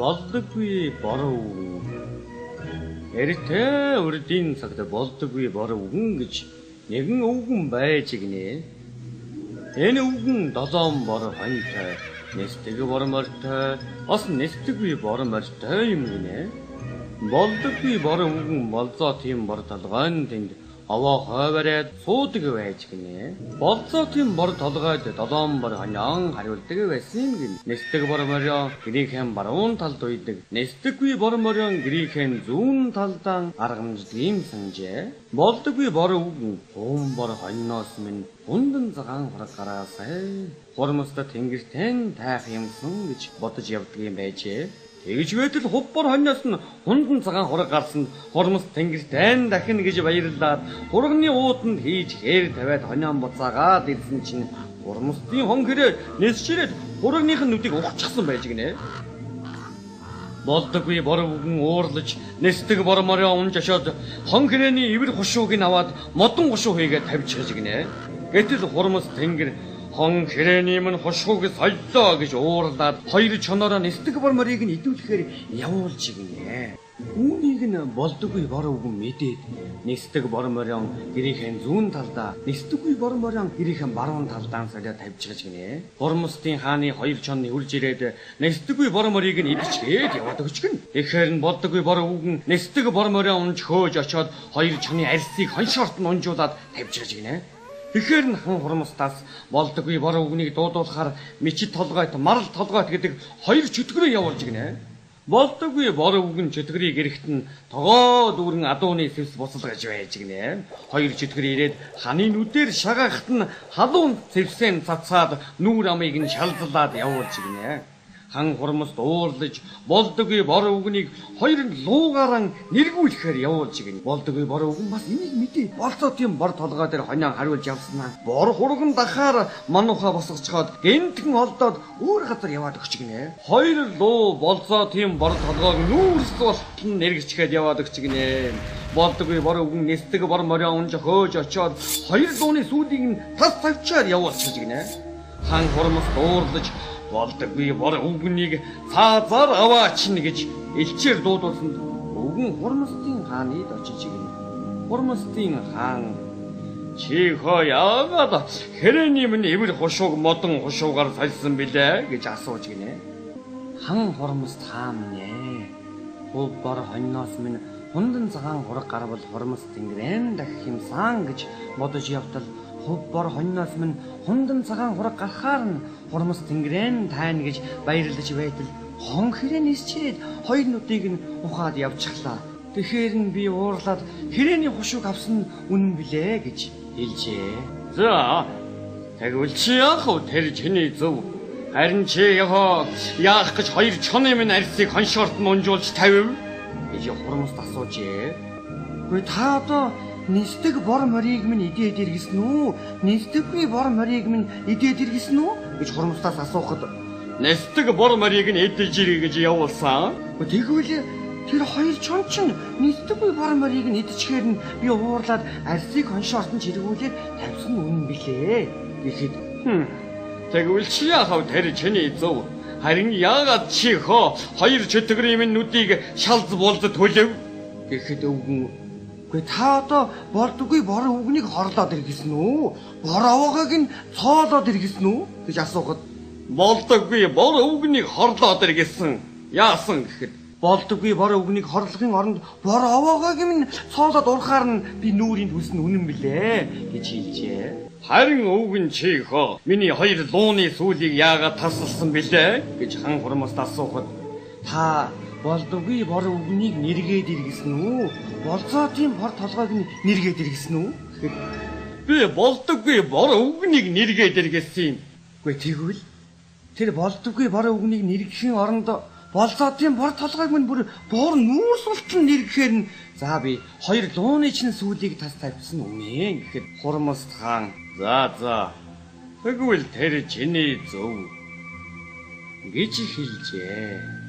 Болдоггүй бор өвгөн. Эртээ урдын цагт болдоггүй бор өвгөн гэж нэгэн өвгөн байж гинэ. Энэ өвгөн 7 бор хоньтой, нисдэг бор морьтой, бас нисдэггүй бор морьтой юм гинэ. Болдоггүй бор өвгөн болзоо тийм бор толгойн тэнд овоо хойвараад суудаг байж гинэ. Болзоо тийм бор толгойд 7 бор хонион хариулдаг байсан юм гин. Нисдэг бор морион гэрийнхэн баруун талд уйдаг. Нисдэггүй бор морион гэрийнхэн зүүн талдаа аргамждаг юм санжээ. Болдоггүй бор өвгөн хуун бор хоньноос минь хундан цагаан хураг гараасай. Хурмста тэнгэртэн тайх юмсан гэж бодож явдаг юм байжээ. Тэгж байтал хувь бор хоньноос нь хундан цагаан хураг гарсан хурмс тэнгэртэн дахина гэж баярлаад хурганы ууданд хийж хээр тавиад хонион буцаагаад ирсэн чинь хурмстын хон хэрээ нисчирээд хургных нь нүдийг ухчихсан байж гинэ. Болдоггүй бор өвгөн уурлаж нисдэг бор морио унж очоод хон хэрээний ивэр хушууг нь аваад модон хушуу хийгээд тавьчихж гинэ. Гэтэл хурмс тэнгэр хон хэрээний минь хушууг соллоо гэж уурлаад хоёр чоноороо нисдэг бор морийг нь идүүлэхээр явуулж гинэ. Үүнийг нь болдоггүй бор өвгөн мэдээд нисдэг бор морион гэрийнхэн зүүн талдаа, нисдэггүй бор морион гэрийнхэн баруун талдаа солиод тавьчихж гинэ. Хурмстын хааны хоёр чон хурж ирээд нисдэггүй бор морийг нь идчихээд яваад өгч гин. Тэгэхээр нь болдоггүй бор өвгөн нисдэг бор морион унж хөөж очоод хоёр чоны арьсыг хоншоорт нь унжуулаад тавьчихж гинэ. Тэгэхээр нь хан хурмстаас болдоггүй бор өвгнийг дуудуулахаар мичид толгойт, марал толгойт гэдэг хоёр чөтгөрөө явуулж гинэ. Болдоггүй бор өвгөн чөтгөрийг эрэхт нь тогоо дүүрэн адууны сэвс буцалгаж байж гинэ. Хоёр чөтгөр ирээд ханы нүдээр шагаахт нь халуун сэвсээ цацаад нүүр амыг нь шалзлаад явуулж гинэ. Хан хурмст уурлаж болдоггүй бор өвгнийг хоёр луугаараа нэргүүлэхээр явуулж гинэ. Болдоггүй бор өвгөн бас энийг мэдээ. Болцоо тийм бор толгой дээр хонион хариулж явснаа. Бор хурган дахаар мануухай босгочхоод гэнтгэн олдоод өөр газар яваад өгч гинэ. Хоёр луу болцоо тийм бор толгойг нүүрс болтол нь нэргчгээд яваад өгч гинэ. Болдоггүй бор өвгөн нисдэг бор морион унж хөөж очоод хоёр лууны сүүлийг нь тас тавьчаар явуулчих гинэ. Хан хурмст уурлаж болдоггүй бор өвгөнийг цаазаар аваачин гэж элчээр дуудуулсанд өвгөн хурмстын хааныг очиж гинэ. Хурмстын хаан чи хоо яагаад хэрээний минь ивэр хушууг модон хушуугаар сольсон билээ гэж асууж гинэ. Хан хурмст хаан минь ээ. Хувь бор хоньноос минь хундан цагаан хураг гарвал хурмст тэнгэрэн дахих юмсан гэж бодож явтал хувь бор хоньноос минь хундан цагаан хураг гарахаар нь хурмс тэнгэрэн тайна гэж баярлаж байтал хон хэрээ нисчээд хоёр нүдийг нь ухаад явчихлаа. Тэгэхээр нь би уурлаад хэрээний хушууг авсан нь үнэн билээ гэж хэлжээ. За тэгвэл чи яах вэ, тэр чиний зөв. Харин чи яхоо яах гэж хоёр чоны минь арьсыг хоншоорт нь унжуулж тавив гэж хурмст асуужээ. Гэхдээ та одоо нисдэг бор морийг минь идээд иргэсэн үү? Нисдэггүй бор морийг минь идээд иргэсэн үү гэж хурмстаас асуухад нисдэг бор морийг нь идэж ирье гэж явуулсан. Тэгвэл тэр хоёр чон чинь нисдэггүй бор морийг нь идчихээр нь би уурлаад арьсыг хоншоорт нь чиргүүлээд тавьсан үнэн билээ гэхэд тэгвэл чи яах вэ, тэр чиний зөв. Харин яагаад чи хоо хоёр чөтгөрийн минь нүдийг шалз болд төлөв гэхэд өвгөн Гэхдээ та одоо болдоггүй бор өвгнийг хорлоод иргэсэн үү? Бор овоогыг нь цоолоод иргэсэн үү гэж асуухад болдоггүй бор өвгнийг хорлоод иргэсэн. Яасан гэхэд болдоггүй бор өвгнийг хорлохын оронд бор овоогыг минь цоолоод урахаар нь би нүүрийн төлсөн үнэн билээ гэж хэлжээ. Харин өвгөн чи хоо миний хоёр лууны сүүлийг яагаад тасалсан билээ гэж хан хурмаст асуухад та болдоггүй бор өвгнийг нэргээд иргэсэн үү? Болзоо тийм бор толгойг нь нэргээд иргэсэн үү гэхэд би болдоггүй бор өвгнийг нэргээд иргэсэн юм. Үгүй тэгвэл тэр болдоггүй бор өвгнийг нэргэхийн оронд болзоо тийм бор толгойг минь бүр бор нүүрс болтол нэргэхээр нь за би хоёр лууны чинь сүүлийг тас тавьсан үнэ гэхэд хурмст хаан за за тэгвэл тэр чиний зөв гэж хэлжээ.